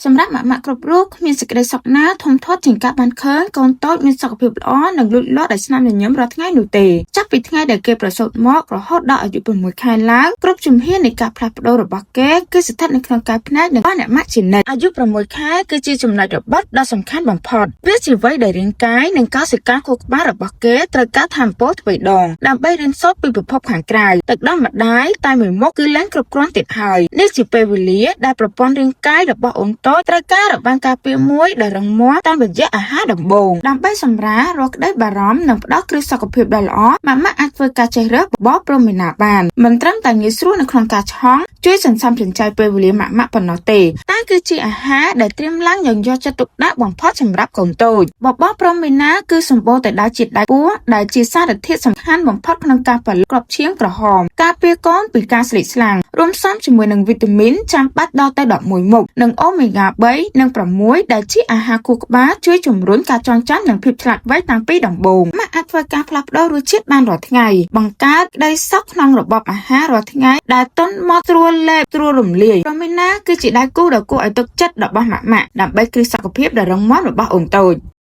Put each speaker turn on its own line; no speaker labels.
សម្រាប់ម៉ាក់ម៉ាក់គ្រប់រូបគ្មានសេចក្តីសុខណាធំធាត់ជាងការបានឃើញកូនតូចមានសុខភាពល្អនិងលូតលាស់ដោយស្នាមញញឹមរាល់ថ្ងៃនោះទេចាប់ពីថ្ងៃដែលគេប្រសូតមករហូតដល់អាយុ6ខែឡើងគ្រប់ជំហាននៃការផ្លាស់ប្ដូររបស់គេគឺស្ថិតនៅក្នុងការភ្នែកនិងរបស់អ្នកម៉ាក់ជានិច្ចអាយុ6ខែគឺជាចំណុចរបត់ដ៏សំខាន់បំផុតវាជាវ័យដែលរាងកាយនិងកោសិកាខួរក្បាលរបស់គេត្រូវការថាមពលទ្វេដងដើម្បីរៀនសូត្រពីពិភពខាងក្រៅទឹកដោះម្ដាយតែមួយមុខគឺលែងគ្រប់គ្រាន់ទៀតហើយនេះជាពេលវេលាដែលប្រព័ន្ធរាងកាយរបស់អូនតូចត្រូវការរបាំងការពារមួយដ៏រឹងមាំតាមរយៈអាហារដំបូងដើម្បីសម្រាលរាល់ក្តីបារម្ភនិងផ្ដល់គ្រឹះសុខភាពដ៏ល្អម៉ាក់ម៉ាក់អាចធ្វើការចេះរើសបបរប្រូមីណាបានមិនត្រឹមតែងាយស្រួលនៅក្នុងការឆុងជួយសន្សំសំចៃពេលវេលាម៉ាក់ម៉ាក់ប៉ុណ្ណោះទេតែគឺជាអាហារដែលត្រៀមឡើងយ៉ាងយកចិត្តទុកដាក់បំផុតសម្រាប់កូនតូចបបរប្រូមីណាគឺសម្បូរទៅដោយជាតិដែកពួរដែលជាសារធាតុសំខាន់បំផុតក្នុងការផលិតគ្រាប់ឈាមក្រហមការពារកូនពីការស្លេកស្លាំងរួមផ្សំជាមួយនឹងវីតាមីនចាំបាច់ដល់ទៅ11មុខនិងអូមេហ្គា3និង6ដែលជាអាហារខួរក្បាលជួយជំរុញការចងចាំនិងភាពឆ្លាតវៃតាំងពីដំបូងម៉ាក់អាចធ្វើការផ្លាស់ប្ដូររសជាតិបានរាល់ថ្ងៃបង្កើតក្តីសុខក្នុងរបបអាហាររាល់ថ្ងៃដែលទន់មកស្រួលលេបស្រួលរំលាយប្រូមីណាគឺជាដៃគូដ៏គួរឲ្យទុកចិត្តរបស់ម៉ាក់ម៉ាក់ដើម្បីគ្រឹះសុខភាពដ៏រឹងមាំរបស់អូនតូច។